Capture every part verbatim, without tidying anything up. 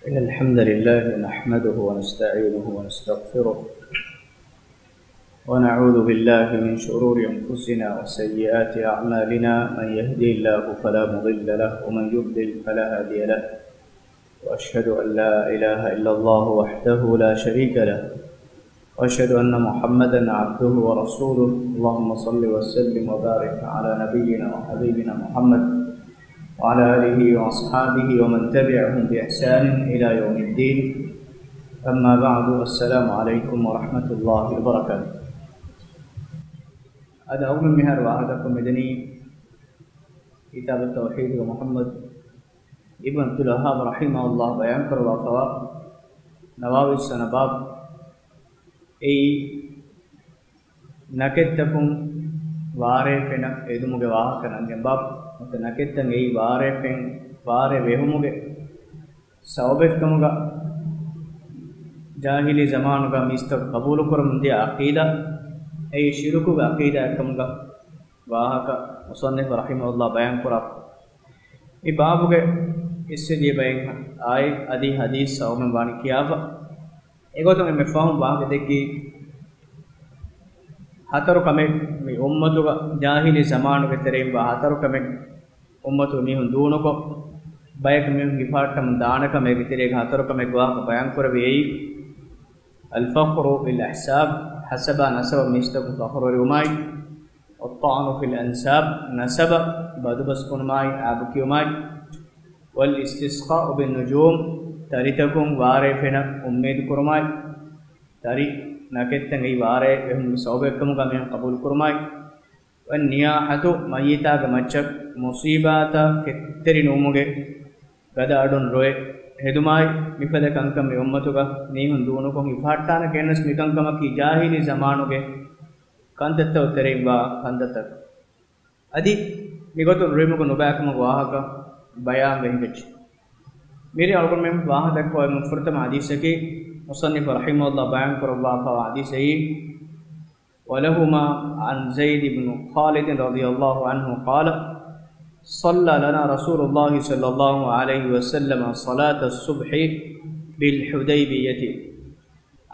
إن الحمد لله نحمده ونستعينه ونستغفره، ونعوذ بالله من شرور أنفسنا وسيئات أعمالنا. من يهدي الله فلا مضل له، ومن يضلل فلا هادي له. وأشهد أن لا إله إلا الله وحده لا شريك له، وأشهد أن محمدا عبده ورسوله. اللهم صل وسلم وبارك على نبينا وحبيبنا محمد وعلى آله وأصحابه ومن تبعهم بإحسان إلى يوم الدين. أما بعد، السلام عليكم ورحمة الله وبركاته. އަދި އަޅުގަނޑު މިހާރު ވާހަކަ ދައްކަން މިދަނީ ކިތާބު ތައުޙީދުގަ މުޙައްމަދު އިބްނު ޢަބްދުލް ވައްހާބް ރަޙިމަހުﷲ ބަޔާން ކުރައްވާފަވާ ނަވަވީ ސަނަބާބް. އެއީ ނަކެއްތަކުން ވާރޭ ފެނަށް އެދުމުގެ ވާހަކަ ނަންގެން ބާބު. ނަކެއްތައް އެއީ ވާރޭ ފެން، ވާރޭ ވެހުމުގެ ސަބަބެއްކަމުގަ ޖާހިލީ ޒަމާނުގަ މީސްތަކު ޤަބޫލުކުރަމުން ދިޔަ ޢަޤީދާ، އެއީ ޝިރުކުގެ ޢަޤީދާއެއްކަމުގަ ވާހަކަ މުޞައްނިފު ރަޙިމަހުﷲ ބަޔާން ކުރާ. މި ބާބުގެ އިސްވެދިޔަ ބައެއް އާޔަތް އަދި ޙަދީޘް އަޅުގަނޑުމެން ވާނީ ކިޔާފަ. އެގޮތުން އެންމެ ފަހުން ވާހަކަ ދެއްކީ، ހަތަރު ކަމެއް މި އުއްމަތުގަ ޖާހިލީ ޒަމާނުގެ ތެރެއިން ވާ ހަތަރު ކަމެއް އުއްމަތު މީހުން ދޫނުކޮށް، ބަޔަކު މީހުން ހިފާއްޓަމުން ދާނެ ކަމެއްގެ ތެރޭގަ ހަތަރު ކަމެއްގެ ވާހަކަ ބަޔާން ކުރެވި އެއީ، الفخر بالأحساب، ހަސަބާ ނަސަބަށް މީސްތަކުން ފަޚުރުވެރިވުމާއި، والطعن في الأنساب، ނަސަބަށް ބަދުބަސް ކުނުމާއި، އާބު ކިޔުމާއި، والاستسقاء بالنجوم، ތަރިތަކުން ވާރޭ ފެނަށް އުއްމީދު ކުރުމާއި، ތަރި ނަކެއްތައް އެއީ ވާރޭ ވެހުމުގެ ސަބަބެއްކަމުގަ މިހެން ޤަބޫލު ކުރުމާއި، والنياحة، މައްޔިތާގެ މައްޗަށް މުޞީބާތައް ކެތްތެރި ނުވުމުގެ ގަދަ އަޑުން ރޮއެ ހެދުމާއި، މިފަދަ ކަންކަން މި އުއްމަތުގަ މީހުން ދޫނުކޮށް ހިފަހައްޓާނެ ކެންނަސް މިކަންކަމަކީ ޖާހިލީ ޒަމާނުގެ ކަންތައްތައް ތެރެއިން ވާ ކަންތައްތައް. އަދި މިގޮތުން ރުއިމުގަ ނުބައިކަމުގެ ވާހަކަ ބަޔާން ވެ ހިނގައްޖެ. މިރޭ އަޅުގަނޑުމެން ވާހަކަ ދައްކަވާ ފުރަތަމަ ޙަދީޘަކީ، މުޞައްނިފު ރަޙިމަހުﷲ ބަޔާން ކުރައްވާފަވާ ޙަދީޘެއް، ولهما عن زيد بن خالد رضي الله عنه قال، صلى لنا رسول الله صلى الله عليه وسلم صلاة الصبح بالحديبية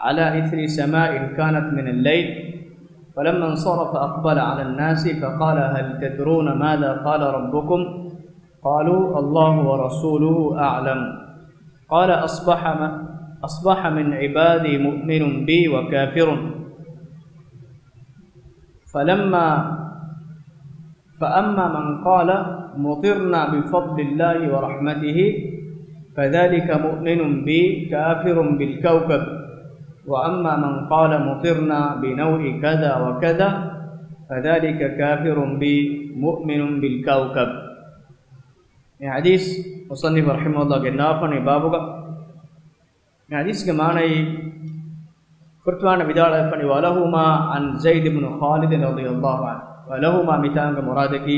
على إثر سماء كانت من الليل، فلما انصرف أقبل على الناس فقال، هل تدرون ماذا قال ربكم؟ قالوا، الله ورسوله أعلم. قال، أصبح م-، أصبح من عبادي مؤمن بي وكافر. فلما، فأما من قال، مطرنا بفضل الله ورحمته، فذلك مؤمن بي كافر بالكوكب. وأما من قال، مطرنا بنوء كذا وكذا، فذلك كافر بي مؤمن بالكوكب. މި ޙަދީޘް މުޞައްނިފު ރަޙިމަހުﷲ ގެންނާފަނީ ބާބުގަ. މި ޙަދީޘްގެ މާނައީ، ފުރަތަމަ ވިދާޅުވެފަނީ، ولهما عن زيد بن خالد رضي الله عنه. ولهما މިތާނގެ މުރާދަކީ،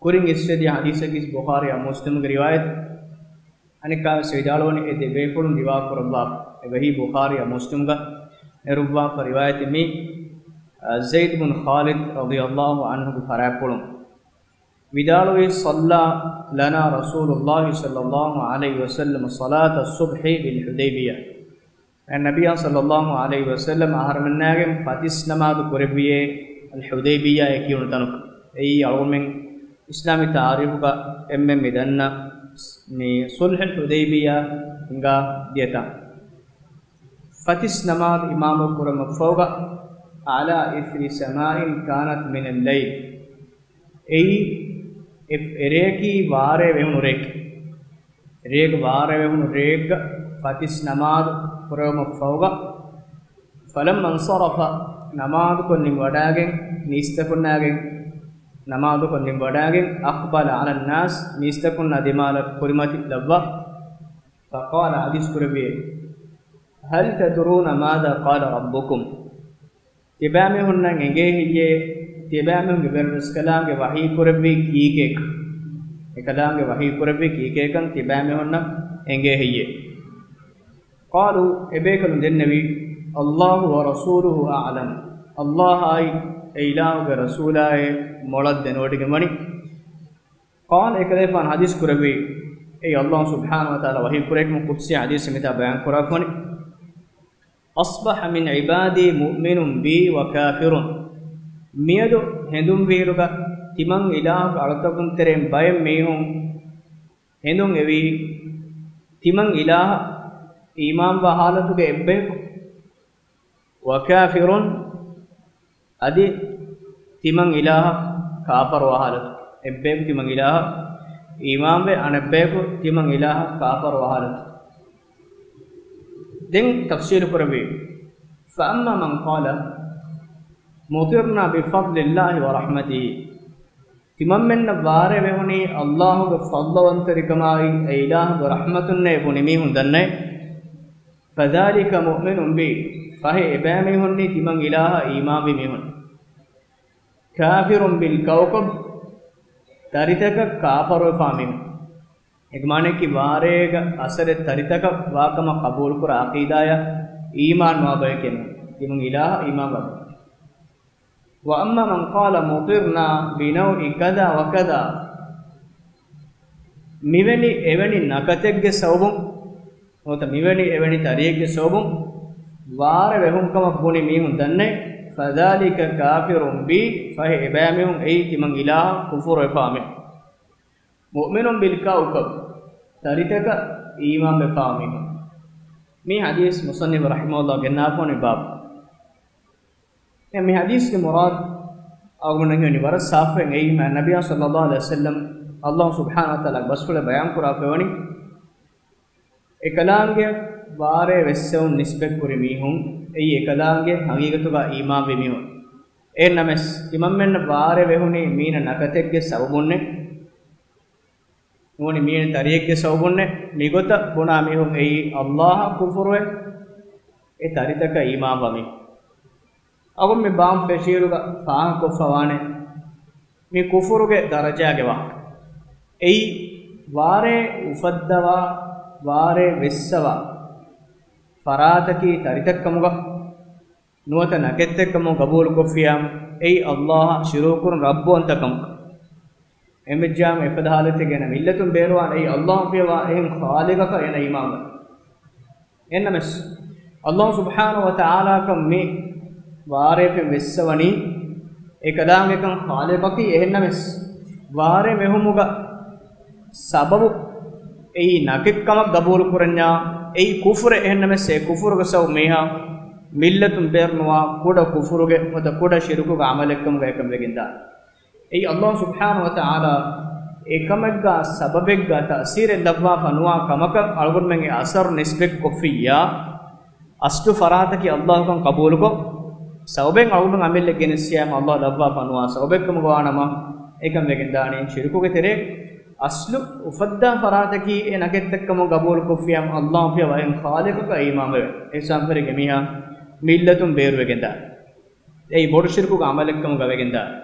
ކުރިން އިސްވެދިޔަ ޙަދީޘަކީ ބުޚާރީއާ މުސްލިމުގެ ރިވާޔަތް. އަނެއްކާވެސް ވިދާޅުވަނީ އެ ދެ ބޭފުޅުން ރިވާ ކުރައްވާފަ. އެބަހީ ބުޚާރީއާ މުސްލިމުގަ ނެރުއްވާފަ ރިވާޔަތެއް މީ، އަ، ޒައިދު ބުން ޚާލިދު ރަޟިޔަﷲ ޢަންހުގެ ފަރާތްޕުޅުން. ވިދާޅުވީ، صلى لنا رسول الله صلى الله عليه وسلم صلاة الصبح بالحديبية. އެ ނަބިއްޔާ ޞައްލައްލާހު ޢަލައިހި ވަސައްލަމް އަހަރުމެންނާގެން ފަތިސް ނަމާދު ކުރެއްވިޔޭ، އަލް ޙުދައިބިއްޔާ އޭ ކިޔުނު ތަނުގަ. އެއީ އަޅުގަނޑުމެން އިސްލާމީ ތާރީޚުގަ އެންމެން މި ދަންނަ މި ޞުލްޙުލް ޙުދައިބިއްޔާ ހިނގާ ދިޔަ ތަން. ފަތިސް ނަމާދު އިމާމު ކުރުމަށްފަހުގަ، على إثر سماء كانت من الليل. އެއީ އެ، އެރެއަކީ ވާރޭ ވެހުނު ރެއެކޭ. ރޭގަ ވާރޭ ވެހުނު ރެއެއްގަ ފަތިސް ނަމާދު ކުރެވުމަށްފަހުގަ، فلما انصرف، ނަމާދުކޮށް ނިމިވަޑައިގެން، މީސްތަކުންނާގެން ނަމާދުކޮށް ނިމިވަޑައިގެން، أقبل على الناس، މީސްތަކުންނާ ދިމާލަށް ކުރިމަތި ލައްވާ، فقال، ޙަދީޘް ކުރެއްވިއޭ، هل تدرون ماذا قال ربكم؟ ތިބާމީހުންނަށް އެނގޭ ހެއްޔޭ؟ ތިބާމީހުންގެ ބެރުން ރަސްކަލާނގެ ވަޙީ ކުރެއްވީ ކީކޭކަން؟ އެކަލާނގެ ވަޙީ ކުރެއްވީ ކީކޭކަން ތިބާމީހުންނަށް އެނގޭ ހެއްޔޭ؟ قالوا، އެބޭކަލުން ދެންނެވީ، الله ورسوله أعلم، ﷲ އާއި އެ އިލާހުގެ ރަސޫލާއޭ މޮޅަށް ދެނެވޮޑިގެން ވަނީ. قال، އެކަލޭފާނު ޙަދީޘް ކުރެއްވީ، އެއީ ﷲ ސުބްޙާނަހޫ ވަތަޢާލާ ވަޙީ ކުރެއްވި ޤުދުސީ ޙަދީޘް މިތާ ބަޔާން ކުރާފަވަނީ، أصبح من عبادي مؤمن بي وكافر. މިއަދު ހެނދުންވީއިރުގަ ތިމަން އިލާހުގެ އަޅުތަކުން ތެރެއިން ބައެއް މީހުން ހެނދުން އެވީ، ތިމަން އިލާހަށް އީމާންވާ ޙާލަތުގެ އެއްބަޔަކު، وكافر، އަދި ތިމަން އިލާހަށް ކާފަރުވާ ޙާލަތު. އެއްބަޔަކު ތިމަން އިލާހަށް އީމާންވެ، އަނެއްބަޔަކު ތިމަން އިލާހަށް ކާފަރުވާ ޙާލަތު. ދެން ތަފްޞީލު ކުރެއްވީ، فأما من قال مطرنا بفضل الله ورحمته. ތިމަންމެންނަށް ވާރޭ ވެހުނީ ﷲ ގެ ފަޟްލުވަންތެރިކަމާއި އެ އިލާހުގެ ރަޙްމަތުންނޭ ބުނި މީހުން ދަންނައެއް. فذلك مؤمن بي، ފަހެ އެބައިމީހުންނީ ތިމަން އިލާހަށް އީމާންވި މީހުން. كافر بالكوكب، ތަރިތަކަށް ކާފަރުވެފާ މީހުން. އޭގެ މާނައަކީ ވާރޭގަ އަސަރެއް ތަރިތަކަށް ވާކަމަށް ޤަބޫލުކުރާ ޢަޤީދާޔަށް އީމާންވާ ބަޔެކޭ މީ. ތިމަން އިލާހަށް އީމާންވާ ބަޔެއް. وأما من قال مطرنا بنوع كذا وكذا، މިވެނި އެވެނި ނަކަތެއްގެ ސަބަބުން، ނުވަތަ މިވެނި އެވެނި ތަރިއެއްގެ ސަބަބުން ވާރޭ ވެހުން ކަމަށް ބުނި މީހުން ދަންނައެއް، فذلك كافر بي، ފަހެ އެބައިމީހުން އެއީ ތިމަން އިލާހަށް ކުފުރުވެފާ މީހުން. مؤمن بالكوكب، ތަރިތަކަށް އީމާންވެފާ މީހުން. މި ޙަދީޘް މުޞައްނިފު ރަޙިމަހުﷲ ގެންނާފަވަނީ ބާބު. އެ މި ޙަދީޘްގެ މުރާދު އަޅުގަނޑަށް ހީވަނީ ވަރަށް ސާފުވެގެން އެއީ، މާތް ނަބިއްޔާ ޞައްލައްލާހު ޢަލައިހި ވަސައްލަމް ﷲ ސުބްޙާނަހޫ ވަތަޢާލާގެ ބަސްފުޅެއް ބަޔާން ކުރާފައިވަނީ، އެކަލާނގެ ވާރޭ ވެއްސެވުން ނިސްބަތްކުރި މީހުން، އެއީ އެކަލާނގެ ޙަޤީޤަތުގަ އީމާންވި މީހުން. އެހެންނަމަވެސް، ތިމަންމެންނަށް ވާރޭ ވެހުނީ މީނަ ނަކަތެއްގެ ސަބަބުންނޭ. ނޫނީ މީނަ ތަރިއެއްގެ ސަބަބުންނޭ. މިގޮތަށް ބުނާ މީހުން އެއީ ﷲ އަށް ކުފުރުވެ، އެ ތަރިތަކަށް އީމާންވާ މީހުން. އަޅުގަނޑު މި ބާބު ފެށިއިރުގަ ފާހަގަކޮށްފަވާނެ މި ކުފުރުގެ ދަރަޖާގެ ވާހަކަ. އެއީ، ވާރޭ އުފައްދަވާ، ވާރޭ ވެއްސަވާ ފަރާތަކީ ތަރިތައް ކަމުގަ، ނުވަތަ ނަކެއްތައް ކަމުގަ ޤަބޫލުކޮށްފިއްޔާ، އެއީ ﷲ އަށް ޝިރުކު ކުރުން ރައްބުވަންތަ ކަމަކަށް. އެހެންވެއްޖާމަ އެފަދަ ޙާލަތެއްގަ އޭނަ މިއްލަތުން ބޭރުވާނެ، އެއީ ﷲ ފިޔަވާ އެހެން ޚާލިޤަކަށް އޭނަ އީމާންވާނެ. އެހެންނަމަވެސް، ﷲ ސުބްޙާނަހޫ ވަތަޢާލާކަށް މި ވާރޭފިން ވެއްސަވަނީ، އެކަލާނގެކަން ޚާލިޤަކީ. އެހެންނަމަވެސް، ވާރޭ ވެހުމުގަ ސަބަބު އެއީ ނަކެއްކަމަށް ޤަބޫލު ކުރަންޏާ، އެއީ ކުފުރެއް. އެހެންނަމަވެސް، އެ ކުފުރުގެ ސަބަބު މީހާ މިއްލަތުން ބޭރުނުވާ ކުޑަ ކުފުރުގެ ނުވަތަ ކުޑަ ޝިރުކުގެ ޢަމަލެއްކަމުގަ އެކަން ވެގެންދާނެ. އެއީ ﷲ ސުބްޙާނަހޫ ވަތަޢާލާ އެކަމެއްގަ ސަބަބެއްގަ ތައުސީރެއް ލައްވާފަ ނުވާ ކަމަކަށް އަޅުގަނޑުމެން އެ އަސަރު ނިސްބަތްކޮށްފިއްޔާ، އަސްލު ފަރާތަކީ ﷲ ކަން ޤަބޫލުކޮށް، ސަބަބެއް އަޅުގަނޑުމެން ޢަމަލެއް ގެނެސްފިއްޔާ، ﷲ ލައްވާފަ ނުވާ ސަބަބެއްކަމުގަ ވާނަމަ، އެކަން ވެގެންދާނީ ޝިރުކުގެ ތެރޭ. އަސްލު އުފައްދާ ފަރާތަކީ އެ ނަކެއްތައްކަމުގަ ޤަބޫލުކޮށްފިއްޔާ، ﷲ ފިޔަވާ އެހެން ޚާލިޤަކަށް އީމާންވެވެ. އިޙްސާންފެށިގެން މީހާ މިއްލަތުން ބޭރުވެގެންދާނެ. އެއީ ބޮޑު ޝިރުކުގެ ޢަމަލެއްކަމުގަ ވެގެންދާނެ.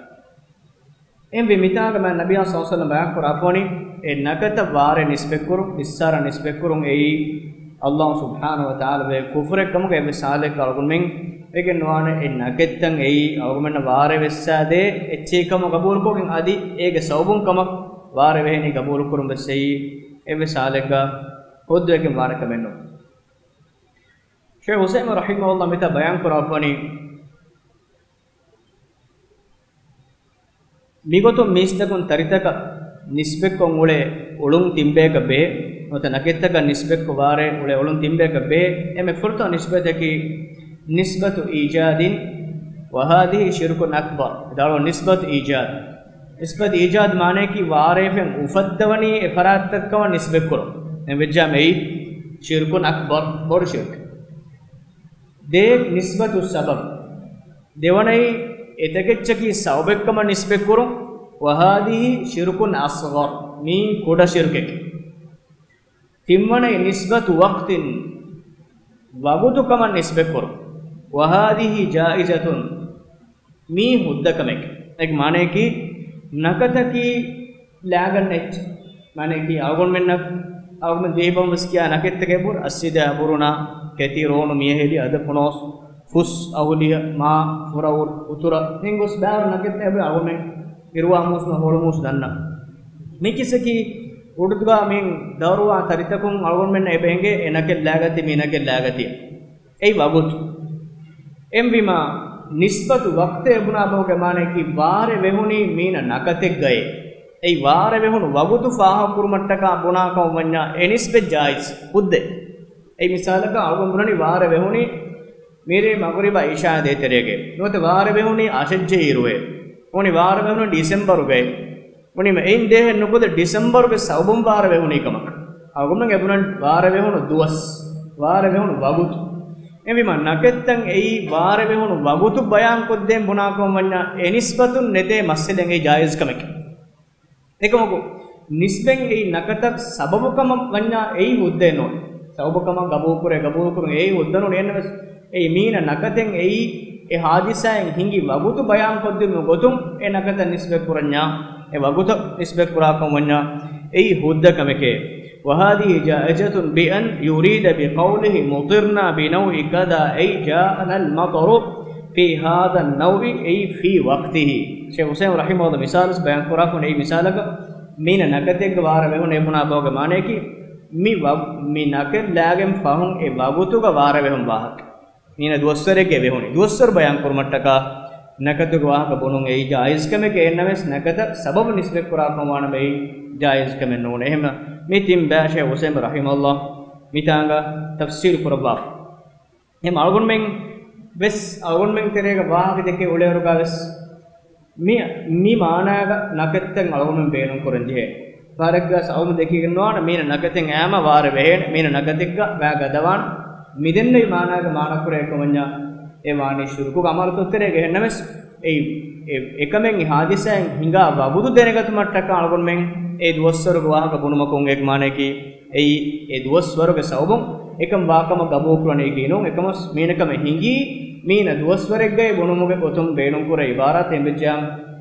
އެހެންވެ، މިތާގަ މާތް ނަބިއްޔާ ޞައްލަﷲ ޢަލައިހި ވަސައްލަމް ބަޔާން ކުރާފަވަނީ، އެ ނަކަތަށް ވާރޭ ނިސްބަތްކުރުން، އިއްސާރަށް ނިސްބަތްކުރުން އެއީ ﷲ ސުބްޙާނަހޫ ވަތަޢާލާ ވެ ކުފުރެއް ކަމުގަ އެއްވެސް ޙާލެއްގަ އަޅުގަނޑުމެން ވެގެން ނުވާނެ. އެ ނަކެއްތައް އެއީ އަޅުގަނޑުމެންނަށް ވާރޭ ވެއްސާދޭ އެއްޗެހި ކަމަށް ޤަބޫލުކޮށްގެން އަދި އޭގެ ސަބަބުން ކަމަށް ވާރޭ ވެހެނީ ޤަބޫލުކުރުން ވެސް އެއީ އެއްވެސް ޙާލެއްގަ ހުއްދަވެގެން ވާނެ ކަމެއް ނޫން. ޝޭޚް ޢުސައިމީން ރަޙިމަހުﷲ މިތާ ބަޔާން ކުރާފަވަނީ، މިގޮތުން މީސްތަކުން ތަރިތަކަށް ނިސްބަތްކޮށް އުޅޭ އުޅުން ތިންބަޔަކަށް ބޭ، ނުވަތަ ނަކެއްތަކަށް ނިސްބަތްކޮށް ވާރޭ އުޅޭ އުޅުން ތިންބަޔަކަށް ބޭ. އެންމެ ފުރަތަމަ ނިސްބަތަކީ نسبة إيجاد، وهذه شرك أكبر. ވިދާޅުވީ نسبة إيجاد. نسبة إيجاد މާނައަކީ ވާރޭފިން އުފައްދަވަނީ އެ ފަރާތަކަށް ނިސްބަތްކުރުން. އެހެންވެއްޖާމަ އެއީ شرك أكبر، ބޮޑު ޝިރުކެއް. ދޭއް نسبة السبب. ދެވަނައީ އެތަކެއްޗަކީ ސަބަބެއްކަމަށް ނިސްބަތްކުރުން، وهذه شرك أصغر، މީ ކުޑަ ޝިރުކެކޭ. ތިންވަނައީ نسبة وقت، ވަގުތުކަމަށް ނިސްބަތްކުރުން، وهذه جائزة، މީ ހުއްދަކަމެކޭ. އޭގެ މާނައަކީ ނަކަތަކީ ލާގަންނަ އެއްޗެއް. މާނައަކީ އަޅުގަނޑުމެންނަށް، އަޅުގަނޑުމެން ދިވެހި ބަހުން ވެސް ކިޔާ ނަކެއްތަކެއް ބުރަ، އައްސިދާ ބުރުނާ، ކެތި ރޯނު މިޔަހެލި އަދަ ފުނޯސް، ފުސް އަހުލިޔަ، މާ ފުރައުރު އުތުރަ، ހިނގުސް ބާރު ނަކެއްތައް އެބަ އަޅުގަނޑުމެން އިރުވާ މޫސުމަށް ހޮޅު މޫސު ދަންނަ. މި ކިސަކީ ހުޑުގާ މި ދައުރުވާ ތަރިތަކުން އަޅުގަނޑުމެންނަށް އެބަ އެނގޭ އެ ނަކެއް ލާގަތީ މި ނަކެއް ލާގަތީ. އެއީ ވަގުތު. އެހެންވީމާ، ނިސްބަތު ވަގުތޭ ބުނާ ބަހުގެ މާނައަކީ ވާރޭ ވެހުނީ މީނަ ނަކަތެއްގައޭ. އެއީ ވާރޭ ވެހުނު ވަގުތު ފާހަގަކުރުމަށްޓަކާ ބުނާ ކަމަށް ވަންޏާ އެ ނިސްބަތް ޖާއިޒް. ހުއްދަ. އެއީ މިސާލަކަށް އަޅުގަނޑު ބުނަނީ ވާރޭ ވެހުނީ މިރޭ މަޣުރިބާ އިޝާ ދޭތެރޭގައި. ނުވަތަ ވާރޭ ވެހުނީ އަށެއްޖެހި އިރުއޭ. ވަނީ ވާރޭ ވެހުނީ ޑިސެމްބަރުގައި. ވަނީ އެއިން ދޭހެއް ނުކުތެ ޑިސެމްބަރުގެ ސަބަބުން ވާރޭ ވެހުނީ ކަމަކަށް. އަޅުގަނޑުމެން އެބުނަން ވާރޭ ވެހުނު ދުވަސް، ވާރޭ ވެހުނު ވަގުތު. އެހެންވީމާ، ނަކެއްތައް އެއީ ވާރޭ ވެހުނު ވަގުތު ބަޔާންކޮށްދޭން ބުނާކަމަށް ވަންޏާ އެ ނިސްބަތުން ނެތޭ މައްސަލައެއް އެއީ ޖާއިޒް ކަމެކޭ. އެކަމަކު، ނިސްބަތް އެއީ ނަކަތަށް ސަބަބު ކަމަށް ވަންޏާ އެއީ ހުއްދައެއް ނޫން. ސަބަބު ކަމަށް ގަބޫލުކުރޭ، ގަބޫލުކުރުން އެއީ ހުއްދަ ނޫން. އެހެންނަމަވެސް، އެއީ މީނަ ނަކަތެއް އެއީ އެ ހާދިސާއެއް ހިނގި ވަގުތު ބަޔާންކޮށްދިނުމުގެ ގޮތުން އެ ނަކަތަށް ނިސްބަތް ކުރަންޏާ، އެ ވަގުތަށް ނިސްބަތް ކުރާކަމަށް ވަންޏާ އެއީ ހުއްދަ ކަމެކޭ. وهذه جائزة بأن يريد بقوله مطرنا بنوع كذا أي جاءنا المطر في هذا النوع أي في وقته. ޝޭޚް އުސައިމީން ރަޙިމަހުﷲ މިސާލު ބަޔާން ކުރާކަށް ވަނީ އެއީ މިސާލަކަށް މީނަ ނަކަތެއްގަ ވާރޭ ވެހުނޭ ބުނާ ބަހުގެ މާނައަކީ، މި ވަ-، މި ނަކެއް ލާގެން ފަހުން އެ ވަގުތުގަ ވާރޭ ވެހުނު ވާހަކަ. މީނަ ދުވަސްވަރެއްގަ ވެހުނީ. ދުވަސްވަރު ބަޔާން ކުރުމަށްޓަކާ ނަކަތުގެ ވާހަކަ ބުނުން އެއީ ޖާއިޒް ކަމެކޭ. އެހެންނަމަވެސް، ނަކަތަށް ސަބަބު ނިސްބަތް ކުރާކަމަށް ވާނަމަ އެއީ ޖާއިޒް ކަމެއް ނޫނޭ. އެހެން މި ތިން ބައި ޝޭޚް އުސައިމީން ރަޙިމަހުﷲ މިތާނގަ ތަފްސީލު ކުރައްވާފަ. އެހެން އަޅުގަނޑުމެން ވެސް އަޅުގަނޑުމެން ތެރޭގަ ވާހަކަ ދެކޭ އުޅޭވަރުގަ ވެސް މި، މި މާނާގަ ނަކަތްތައް އަޅުގަނޑުމެން ބޭނުން ކުރަން ޖެހޭ. ފަހަރެއްގަ ސަބަބު ދެކިގެން ނުވާނެ، މީނަ ނަކަތެއް އައީމަ ވާރޭ ވެހޭނެ، މީނަ ނަކަތެއްގަ ވާ ގަދަވާނެ. މިދެންނެވި މާނާގަ މާނަ ކުރޭ ކަމަންޏާ އެ ވާނީ ޝިރުކުގެ އަމަލުތައް ތެރޭގަ. އެހެންނަމަވެސް، އެ، އެ، އެކަމެއް އެ ހާދިސާއެއް ހިނގާ ވަގުތު ދެނެގަތުމަށްޓަކާ އަޅުގަނޑުމެން އެ ދުވަސްވަރުގެ ވާހަކަ ބުނުމަކުން އޭގެ މާނައަކީ، އެއީ އެ ދުވަސްވަރުގެ ސަބަބުން އެކަން ވާކަމަށް ގަބޫލުކުރަނީކީ ނޫން. އެކަމަސް މީނަކަމެއް ހިނގީ، މީނަ ދުވަސްވަރެއްގައި ބުނުމުގެ ގޮތުން ބޭނުންކުރޭ އިބާރާތެއް އެނބެއްޖެޔާ،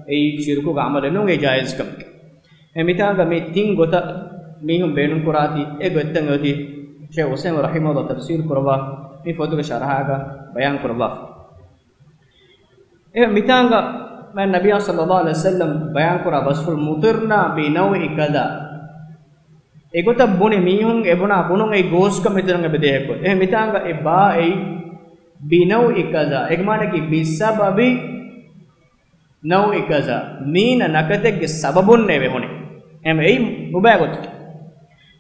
އެއީ ޝިރުކުގެ އަމަލެއް ނޫން، އެއީ ޖާއިޒް ކަމެކޭ. އެ މިތާނގަ މި ތިން ގޮތަށް މީހުން ބޭނުންކުރާތީ، އެ ގޮތްތައް އޮތީ ޝޭޚް އުސައިމީން ރަޙިމަހުﷲ ތަފްސީލު ކުރައްވާ މި ފޮތުގެ ޝަރަޙާގަ ބަޔާން ކުރައްވާފަ. އެ މިތާނގަ މާތް ނަބިއްޔާ ޞައްލައްލާހު ޢަލައިހި ވަސައްލަމް ބަޔާންކުރާ ބަސްފުޅު، "مطرنا بنوع كذا." އެގޮތަށް ބުނި މީހުން އެބުނާ ބުނުން އެއީ ގޯސްކަން މިތަނުގަ ބެދޭހެއްކޮށް. އެހެން މިތާނގަ އެ ބާ އެއީ، "بنوع كذا." އޭގެ މާނައަކީ، "بسبب نوع كذا." މީނަ ނަކަތެއްގެ ސަބަބުންނޭ ވެހުނީ. އެހެން އެއީ ނުބައި ގޮތަކީ.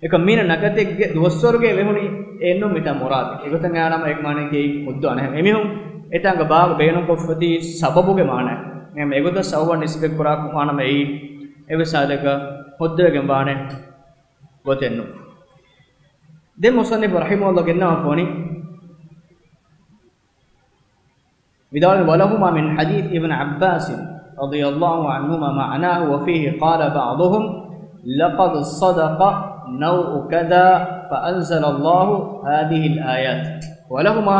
އެކަމް މީނަ ނަކަތެއްގެ ދުވަސްވަރުގައި ވެހުނީ އެއްނު މިތާ މުރާދު. އެގޮތަށް އައިނަމަ އޭގެ މާނައަކީ ހުއްދަ ވާނެ. އެމީހުން އެތާނގަ ބާގަ ބޭނުންކޮށްފަތީ ސަބަބުގެ މާނަ. އެހެން އެގޮތަށް ސަބަބަށް ނިސްބަތް ކުރާ ވާނަމަ އެއީ އެވެސް ހާލެއްގަ ހުއްދަވެގެން ވާނެ ގޮތެއްނު. ދެން މުޞައްނިފު ރަޙިމަހުﷲ ގެންނަވާފަ ވަނީ ވިދާޅުވި، "ولهما من حديث ابن عباس رضي الله عنهما معناه وفيه قال بعضهم: لقد صدق نوع كذا فأنزل الله هذه الآيات." ولهما،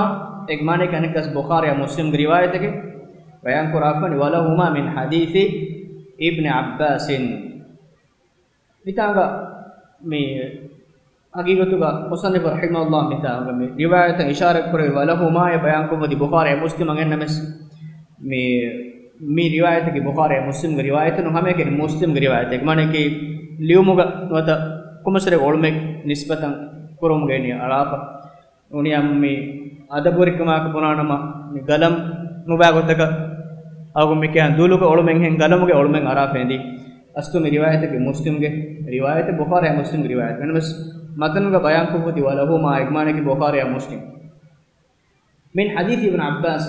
އޭގެ މާނައަކީ އަނެއްކާސް ބުޚާރީއާ މުސްލިމްގެ ރިވާޔަތެކޭ. ބަޔާން ކުރާފަ ވަނީ، "ولهما من حديث ابن عباس." މިތާނގަ މި ހަގީގަތުގަ މުޞައްނިފު ރަޙިމަހުﷲ މިތާނގަ މި ރިވާޔަތަށް އިޝާރަތް ކުރެއްވި، "ولهما" އޭ ބަޔާންކޮށްފަ ވަނީ ބުޚާރީއާ މުސްލިމާ އެހެންނަމަވެސް، މި، މި ރިވާޔަތަކީ ބުޚާރީއާ މުސްލިމްގެ ރިވާޔަތެއް ނޫން، ހަމައެކަނި މުސްލިމްގެ ރިވާޔަތެއް. އޭގެ މާނައަކީ ލިޔުމުގަ ނުވަތަ ކޮންމެސްވަރެއް އޮޅުމެއް ނިސްބަތަށް ކުރުމުގައި އަޅާފަ. ނޫނިއްޔާ މި އަދަބުވެރިކަމާއެކު ބުނާނަމަ، މި ގަލަމް ނުބައި ގޮތަކަށް އަޅުގަނޑު މި ކިޔާ ދުލުގެ އޮޅުމެއްހެން ގަލަމުގެ އޮޅުމެއް އަރާފަ އެނދި. އަސްލު މި ރިވާޔަތަކީ މުސްލިމްގެ ރިވާޔަތެއް، ބުޚާރީއާ މުސްލިމްގެ ރިވާޔަތެއް. އެހެންނަމަވެސް، މަތަނުގަ ބަޔާންކޮށްފަ ވަނީ "ولهما" އޭގެ މާނައަކީ ބުޚާރީއާ މުސްލިމް. من حديث ابن عباس،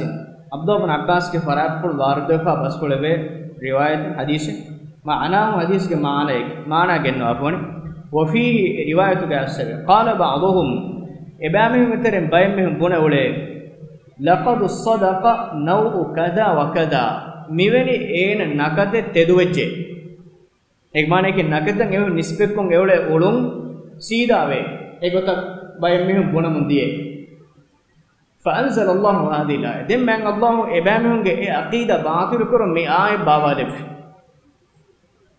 ޢަބްދުﷲ ބިން ޢައްބާސްގެ ފަރާތްޕުޅު ވާރިދުވެފަ ބަސްފުޅެވޭ ރިވާޔަތެއް ޙަދީޘެއް، معناه، ޙަދީޘްގެ މާނައެއް، މާނަ ގެންނަވާފަ ވަނީ، وفيه، އެ ރިވާޔަތުގައި އައިސްފަވޭ، قال بعضهم، އެބައިމީހުންގެ ތެރެއިން ބައެއްމީހުން ބުނެ އުޅޭ، لقد صدق نوع كذا وكذا، މިވެނި އޭނަ ނަކަތެއް ތެދުވެއްޖެ. އޭގެ މާނައަކީ ނަކަތަށް އެމީހުން ނިސްބަތްކޮށް އެއުޅޭ އޮޅުން ސީދާވޭ. އެގޮތަށް ބައެއްމީހުން ބުނަމުން ދިޔައީ. فأنزل الله هذه الآية. ދެން މާތް ﷲ އެބައިމީހުންގެ އެ ޢަޤީދާ ބާޠިލުކުރަން މި އާޔަތް ބާވާލެއްވި.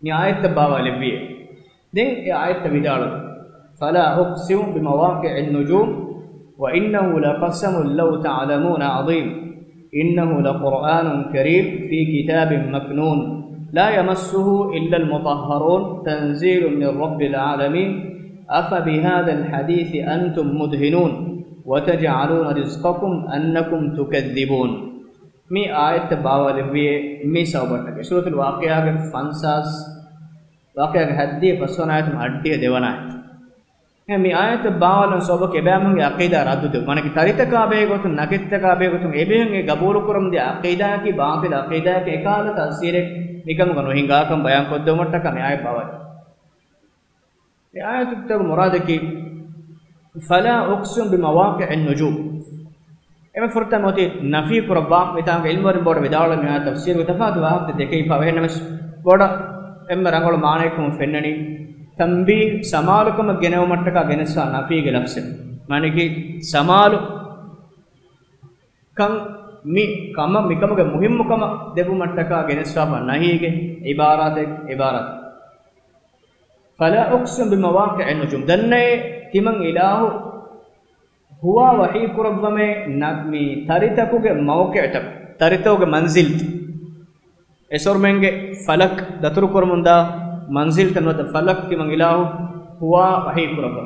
މި އާޔަތްތައް ބާވާލެއްވިއޭ. ދެން އެ އާޔަތްތައް ވިދާޅުވި، فلا أقسم بمواقع النجوم وإنه لقسم لو تعلمون عظيم إنه لقرآن كريم في كتاب مكنون لا يمسه إلا المطهرون، تنزيل من رب العالمين، أفبهذا الحديث أنتم مدهنون، وتجعلون رزقكم أنكم تكذبون. މި އާޔަތްތައް ބާވާލެއްވިއޭ މި ސަބަބަށްޓަކައި. ސޫރަތުލް ވާޤިޢާގެ ފަންސާސް، ވާޤިޢާގެ ހައްދިހަ ފަސްވަނަ އާޔަތުން އައްޑިހަ ދެވަނަ އާޔަތް. އެ މި އާޔަތްތައް ބާވާލުން ސަބަބަކީ އެބައިމީހުންގެ ޢަޤީދާ ރައްދު ދެއްވުން. މާނައަކީ ތަރިތަކާ ބެހޭގޮތުން، ނަކެތްތަކާ ބެހޭގޮތުން އެމީހުން އެ ގަބޫލުކުރަމުންދިޔަ ޢަޤީދާއަކީ ބާޠިލް ޢަޤީދާއަކީ އެކަހަލަ ތައުސީރެއް މިކަމުގަ ނުހިނގާކަން ބަޔާންކޮށްދެވުމަށްޓަކާ މި އާޔަތް ބާވާލި. މި އާޔަތުގެ މުރާދަކީ، فلا أقسم بمواقع النجوم. އެމެ ފުރަތަމަ އޮތީ ނަފީ ކުރައްވާ، މިތާނގަ ޢިލްމުވެރިން ބޮޑަށް ވިދާޅުވި މިހާ ތަފްސީރުގެ ތަފާތު ވާހަކަތައް ދެކެވިފަ އެހެންނަމަސް ބޮޑަށް އެންމެ ރަނގަޅު މާނައެއްކަމުން ފެންނަނީ، ތަންބީހް ސަމާލުކަމަށް ގެނެވުމަށްޓަކާ ގެނެސްފާ ނަފީގެ ލަފްޒެއް. މާނައަކީ ސަމާލު ކަން މި ކަމަށް، މިކަމުގެ މުހިއްމުކަމަށް ދެއްވުމަށްޓަކާ ގެނެސްފާފަ ނަހީގެ ޢިބާރާތެއް، ޢިބާރާތެއް. فلا أقسم بمواقع النجوم. ދަންނައޭ ތިމަން އިލާހު ހުވާ ވަޙީ ކުރައްވަމޭ ނަ-، މި ތަރިތަކުގެ މައުޤިޢުތައް، ތަރިތަކުގެ މަންޒިލް. އެސޮރުމެންގެ ފަލަކް ދަތުރުކުރަމުންދާ މަންޒިލްތައް ނުވަތަ ފަލަކް ތިމަން އިލާހު ހުވާ ވަޙީ ކުރައްވަ.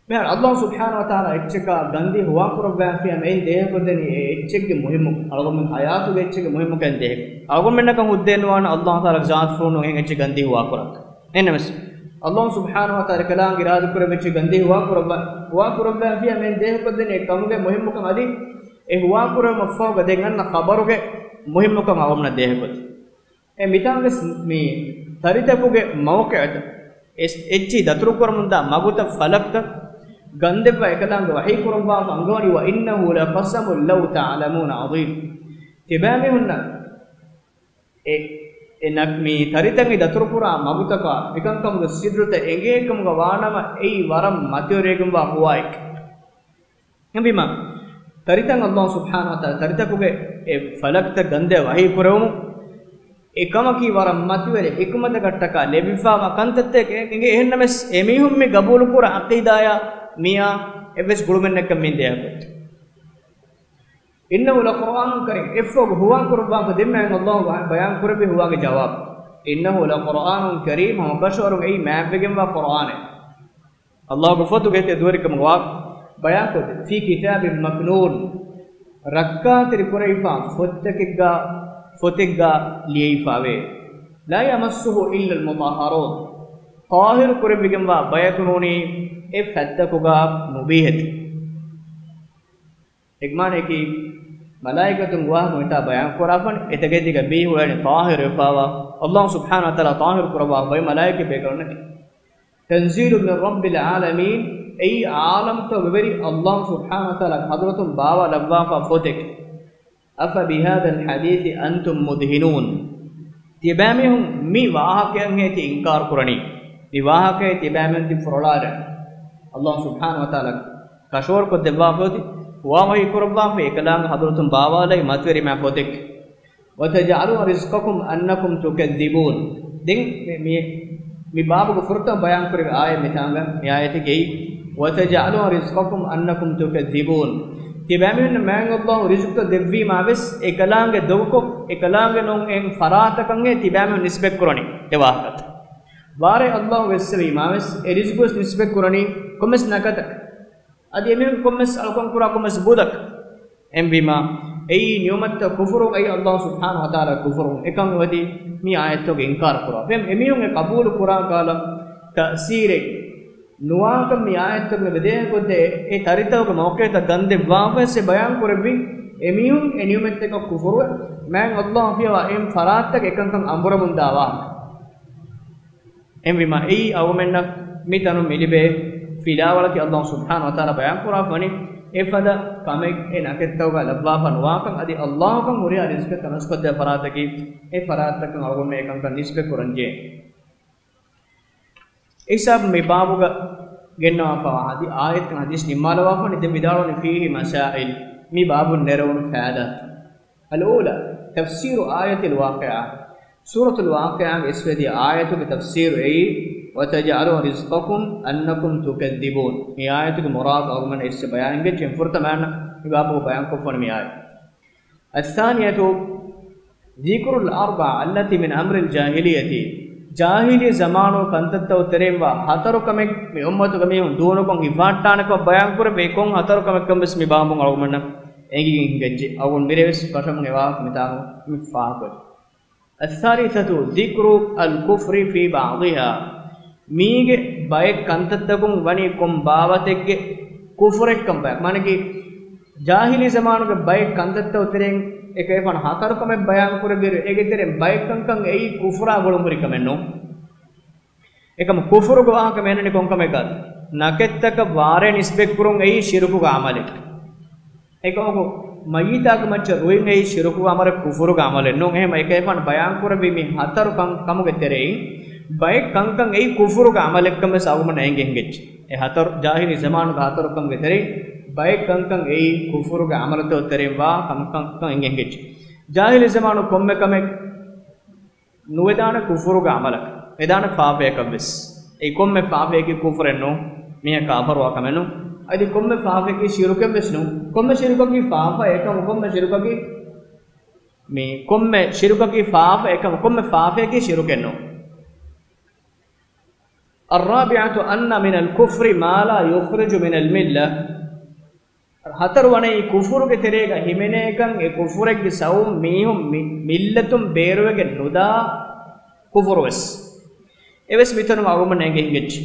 މިހާރު ﷲ ސުބްޙާނަހޫ ވަތަޢާލާ އެއްޗަކާ ގަންދީ ހުވާކުރައްވާފިއްޔާ މެއިން ދޭހަކޮށްދެނީ އެ އެއްޗެއްގެ މުހިއްމު، އަޅުގަނޑު ހަޔާތުގެ އެއްޗެއްގެ މުހިއްމު ކަން ދޭހަކަށް. އަޅުގަނޑުމެންނަކަށް ހުއްދައެއް ނުވާނެ ﷲ ތަޢާލާގެ ޒާތުފުޅުން އެހެން އެއްޗެއް ގަންދީ ހުވާކުރަން. އެހެންނަމަސް، ﷲ ސުބްޙާނަހޫ ވަތަޢާލާ އެކަލާނގެ އިރާދަކުރެއްވި އެއްޗެއް ގަންދީ ހުވާކުރައްވާ، ހުވާކުރައްވާފިއްޔާ މެއިން ދޭހަކޮށްދެނީ އެ ކަމުގެ މުހިއްމުކަން އަދި އެ ހުވާކުރެވުމަށްފަހުގަ ދެން އަންނަ ޚަބަރުގެ މުހިއްމުކަން އަޅުގަނޑުމެންނަށް ދޭހަކޮށްދޭ. އެ މިތާނގެ ސް-، މި ތަރިތަކުގެ މައުޤިޢުތައް އެ-، އެއްޗިހި ދަތުރުކުރަމުންދާ މަގުތައް ފަލަކްތައް ގަންދެއްވާ އެކަލާނގެ ވަޙީކުރައްވާފަ އަންގަވަނީ، وإنه لقسم لو تعلمون عظيم. ތިބާމީހުންނަށް އެ، އެ ނަ-، މި ތަރިތައް އެ ދަތުރުކުރާ މަގުތަކާ މިކަންކަމުގެ ސިއްރުތައް އެނގޭކަމުގަ ވާނަމަ އެއީ ވަރަށް މަތިވެރިވެގެންވާ ހުވާއެއް. އެހެންވީމަ، ތަރިތައް ﷲ ސުބްޙާނަހޫ ވަތަޢާލާ ތަރިތަކުގެ އެ ފަލަކްތައް ގަންދެއް ވަޙީ ކުރެވުމުން، އެ ކަމަކީ ވަރަށް މަތިވެރި ޙިކުމަތަކަށްޓަކާ ލެއްވިފާވާ ކަންތައްތަކެއް އެނގޭ. އެހެންނަމަސް، އެމީހުން މި ގަބޫލުކުރާ ޢަޤީދާޔާ މިއާ އެއްވެސް ގުޅުމެއް ނެތްކަން މި ދޭހަކޮށް. إنه لقرآن كريم. އެއަށްފަހު ހުވާކުރައްވާފަ ދެންމެ ﷲ ބަ-، ބަޔާން ކުރެއްވި ހުވާގެ ޖަވާބު. إنه لقرآن كريم، ހަމަކަށަވަރުން އެއީ މާތްވެގެންވާ ޤުރްއާނެއް. ﷲ ގެ ފޮތުގެ ތެދުވެރިކަމުގަ ވާ ބަޔާންކޮށްދޭ. في كتاب مكنون. ރައްކާތެރި ކުރެވިފާ ފޮތްތަކެއްގަ، ފޮތެއްގަ ލިޔެވިފާވޭ. لا يمسه إلا المطهرون. ޠާހިރު ކުރެވިގެންވާ ބަޔަކު ނޫނީ އެ ފަތްތަކުގަ ނުބީހެތި. އެގެ މާނައަކީ، މަލާއިކަތުން ވާހަކަ މިތާ ބަޔާން ކުރާފަން، އެތަކެތީގަ ބީހުޅެނީ ޠާހިރު ވެފާވާ، ﷲ ސުބްޙާނަހޫ ވަތަޢާލާ ޠާހިރު ކުރައްވާ ބައި މަލާއިކަ ބޭކަލުންނަކީ. تنزيل من رب العالمين، އެއީ ޢާލަމްތަކުގެ ވެރި ﷲ ސުބްޙާނަހޫ ވަތަޢާލާ ޙަޟްރަތުން ބާވާ ލައްވާފާ ފޮތެއް. أفبهذا الحديث أنتم مدهنون. ތިބާމީހުން މި ވާހަކަޔަށް ހޭތި އިންކާރު ކުރަނީ؟ މި ވާހަކައެއް ތިބާމީހުން ތި ފުރޮޅާލަން. ﷲ ސުބްޙާނަހޫ ވަތަޢާލާ ކަށަވަރުކޮށްދެއްވާފައޮތީ، ހުވާ ވަޙީ ކުރައްވާފައި އެކަލާނގެ ޙަޟްރަތުން ބާވާލައި މަތިވެރި މާ ފޮތެއް. وتجعلون رزقكم أنكم تكذبون. ދެން މި، މި، މި ބާބުގެ ފުރަތަމަ ބަޔާންކުރެވި އާޔަތް މިތާނގަ މި އާޔަތަކީ، وتجعلون رزقكم أنكم تكذبون. ތިބާމީހުންނަށް މާތް ﷲ ރިޒުޤުތައް ދެއްވީމާވެސް، އެކަލާނގެ ދޮގުކޮށް، އެކަލާނގެ ނޫން އެހެން ފަރާތަކަށްހޭ ތިބާމީހުން ނިސްބަތްކުރަނީ އެ ވާހަކަތައް. ވާރޭ ﷲ ވެއްސެވީމާވެސް، އެ ރިޒުޤުވެސް ނިސްބަތްކުރަނީ ކޮންމެސް ނަކަތަކަށް. އަދި އެމީހުން ކޮންމެސް އަޅުކަން ކުރާ ކޮންމެސް ބުދަކަށް. އެހެންވީމާ، އެއީ ނިޢުމަތްތައް ކުފުރު، އެއީ ﷲ ސުބްޙާނަހޫ ވަތަޢާލާ ކުފުރު. އެކަން އޮތީ މި އާޔަތްތަކުގެ އިންކާރު ކުރާ. އެ، އެމީހުން އެ ޤަބޫލު ކުރާ ކަހަލަ ތައުސީރެއް ނުވާކަން މި އާޔަތްތަކުގަ ދޭހަކޮށްދޭ. އެ ތަރިތަކުގެ މައުޤިޢުތައް ގަންދެއްވާފަވެސް އެ ބަޔާން ކުރެއްވި އެމީހުން އެ ނިޢުމަތްތަކަށް ކުފުރުވެ، މާތް ﷲ ފިޔަވާ އެހެން ފަރާތްތަކަށް އެކަންކަން އަނބުރަމުންދާ ވާހަކަ. އެހެންވީމާ، އެއީ އަޅުގަނޑުމެންނަށް މި ތަނުން މި ލިބޭ ފިލާވަޅަކީ ﷲ ސުބްޙާނަހޫ ވަތަޢާލާ ބަޔާން ކުރާފަނި އެފަދަ ކަމެއް އެ ނަކެއްތަކުގަ ލައްވާފަ ނުވާކަން، އަދި ﷲ ކަން ހުރިހާ ރިޒުޤެއް ތަނަސްކޮށްދޭ ފަރާތަކީ، އެ ފަރާތްތަކަށް އަޅުގަނޑުމެން އެކަންކަން ނިސްބަތް ކުރަންޖެހޭ. އެ ހިސާބުން މި ބާބުގަ ގެންނަވާފަވާ ހަދީ-، އާޔަތުން ހަދީސް ނިންމާލަވާފަނި ދެން ވިދާޅުވަނީ فيه مسائل، މި ބާބުން ނެރެވުނު ފައިދާ. الأولى، تفسير آية الواقعة. ސޫރަތުލް ވާޤިޢާގެ އެސްވެދިޔަ އާޔަތުގެ ތަފްސީރު އެއީ، وتجعلون رزقكم أنكم تكذبون. މި އާޔަތުގެ މުރާދު އަޅުގަނޑުމެން އެއްސެ ބަޔާން އިނގެ ޗެން ފުރަތަމަ އަންނަ މި ބާބުގަ ބަޔާންކޮށްފަނި މި އާޔަތު. الثانية، ذكر الأربع التي من أمر الجاهلية، ޖާހިލީ ޒަމާނުގެ ކަންތައްތަކުގެ ތެރެއިން ވާ ހަތަރު ކަމެއް މި އުއްމަތުގެ މީހުން ދޫނުކޮށް ހިފާއްޓާނެކަމަށް ބަޔާންކުރެއްވި. އެ ކޮން ހަތަރު ކަމެއްކަން ވެސް މި ބާބުން އަޅުގަނޑުމެންނަށް އެނގިގެން ހިނގައްޖެ. އަޅުގަނޑު މިރޭ ވެސް ފަށަމުން އެ ވާހަކަ މިތާނގަ މި ފާހަގަކޮށް. الثالثة ذكر الكفر في بعضها، މީގެ ބައެއް ކަންތައްތަކުން ވަނީ ކޮން ބާވަތެއްގެ ކުފުރެއްކަން ބަޔަ-، މާނަކީ، ޖާހިލީ ޒަމާނުގެ ބައެއް ކަންތައްތަކުގެ ތެރެއިން އެކައިފާނު ހަތަރު ކަމެއް ބަޔާން ކުރެއްވިއިރު، އޭގެ ތެރެއިން ބައެއް ކަންކަން އެއީ ކުފުރާ ގުޅުން ހުރި ކަމެއް ނޫން. އެކަމަ ކުފުރުގެ ވާހަކަ މޭނަނީ ކޮން ކަމެއްގަ؟ ނަކެއްތަކަށް ވާރޭ ނިސްބަތްކުރުން އެއީ ޝިރުކުގެ ޢަމަލެއް. އެކަމަކު، މައްޔިތާގެ މައްޗަށް ރުއިން އެއީ ޝިރުކުގެ ޢަމަލެއް ކުފުރުގެ ޢަމަލެއް ނޫން. އެހެން އެކައިފާނު ބަޔާން ކުރެއްވި މި ހަތަރު ކަން-، ކަމުގެ ތެރެއިން ބައެއް ކަންކަން އެއީ ކުފުރުގެ ޢަމަލެއްކަން ވެސް އަޅުގަނޑަށް އެނގެން ހިނގައްޖެ. އެ ހަތަރު ޖާހިލީ ޒަމާނުގެ ހަތަރު ކަމުގެ ތެރެއިން ބައެއް ކަންކަން އެއީ ކުފުރުގެ ޢަމަލުތަކުގެ ތެރެއިން ވާ ކަންކަން އެނގެން ހިނގައްޖެ. ޖާހިލީ ޒަމާނު ކޮންމެ ކަމެއް ނުވެދާނެ ކުފުރުގެ ޢަމަލަކަށް. ވެދާނެ ފާފަޔަކަށް ވެސް. އެއީ ކޮންމެ ފާފަޔަކީ ކުފުރެއް ނޫން. މީހާ ކާފަރުވާ ކަމެއް ނޫން. އަދި ކޮންމެ ފާފަޔަކީ ޝިރުކެއް ވެސް ނޫން. ކޮންމެ ޝިރުކަކީ ފާފަ އެކަމު، ކޮންމެ ޝިރުކަކީ މި ކޮންމެ ޝިރުކަކީ ފާފަ އެކަމު، ކޮންމެ ފާފަޔަކީ ޝިރުކެއް ނޫން. الرابعة أن من الكفر ما لا يخرج من الملة. ހަތަރު ވަނައީ ކުފުރުގެ ތެރޭގަ ހިމެނޭކަން، އެ ކުފުރެއްގެ ސަބަބުން މީހުން މި-، މިއްލަތުން ބޭރުވެގެން ނުދާ ކުފުރު ވެސް. އެވެސް މިތަނުން އަޅުގަނޑުމެން އެނގެން ހިނގައްޖެ.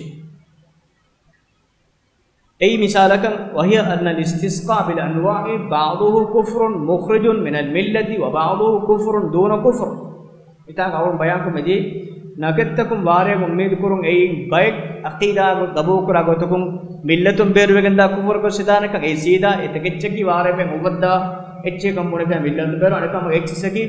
އެއީ މިސާލަކަށް، وهي أن الاستسقاء بالأنواع بعضه كفر مخرج من الملة وبعضه كفر دون كفر. މިތާގަ އަޅުން ބަޔާންކޮށް މިދިޔައީ، ނަކެއްތަކުން ވާރޭގަ އުއްމީދު ކުރުން އެއީ ބައެއް ޢަޤީދާ ގަބޫލުކުރާ ގޮތަކުން މިއްލަތުން ބޭރުވެގެންދާ ކުފުރަކަށް ސިދާނެކަން. އެއީ ސީދާ އެތަކެއްޗަކީ ވާރޭމެން އުފައްދާ އެއްޗެއްކަން ބުނެފަ މިއްލަތުން ބޭރު. އަނެކަމަކު އެއްޗިއްސަކީ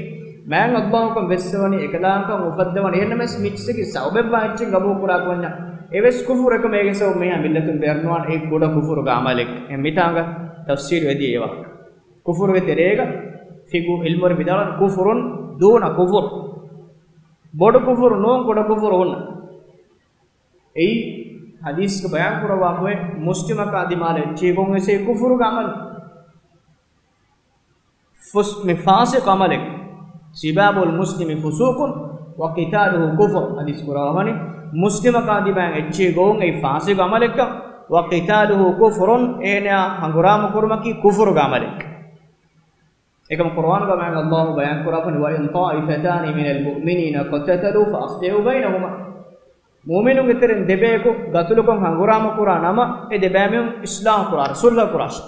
މާތް ﷲ ކަން ވެއްސެވަނީ އެކަލާނގެކަން އުފައްދަވަނީ. އެހެންނަމަވެސް މިއްޗަކީ ސަބަބެއްވާ އެއްޗެއް ގަބޫލުކުރާކަމަށް ވަންޏާ އެވެސް ކުފުރު. އެކަމަކު އޭގެ ސަބަބުން މީހާ މިއްލަތުން ބޭރުނުވާނެ. އެއީ ކުޑަ ކުފުރުގެ ޢަމަލެއް. އެ މިތާނގަ ތަފްސީލު އެދިޔަ އެވާ. ކުފުރުގެ ތެރޭގަ ފިޤުހު ޢިލްމުވެރިން ވިދާޅުވަނީ ކުފުރުން ދޫނަ ކުފުރު. ބޮޑު ކުފުރު ނޫން، ކުޑަ ކުފުރު ހުންނަ. އެއީ ޙަދީޘްގަ ބަޔާން ކުރައްވާފައި މުސްލިމަކާ ދިމާލަށް އެއްޗެހި ގޮވުން އެސޭ ކުފުރުގެ ޢަމަލު. ފުސް-، މި ފާސިޤު ޢަމަލެއް. سباب المسلم فسوق وقتاله كفر. ޙަދީޘް ކުރައްވަނީ މުސްލިމަކާ ދިމާއަށް އެއްޗެހި ގޮވުން އެއީ ފާސިޤު ޢަމަލެއްކަން. وقتاله كفر، އޭނާ ހަނގުރާމަ ކުރުމަކީ ކުފުރުގެ ޢަމަލެއް. އެކަމަ ޤުރުއާނުގަ މާތް ﷲ ބަޔާން ކުރާފަނި، وإن طائفتان من المؤمنين اقتتلوا فأصلحوا بينهما. މުއުމިނުންގެ ތެރެއިން ދެބަޔަކު ގަތުލުކޮށް ހަނގުރާމަ ކުރާ ނަމަ، އެ ދެބައިމީހުން އިޞްލާޙު ކުރާށޭ.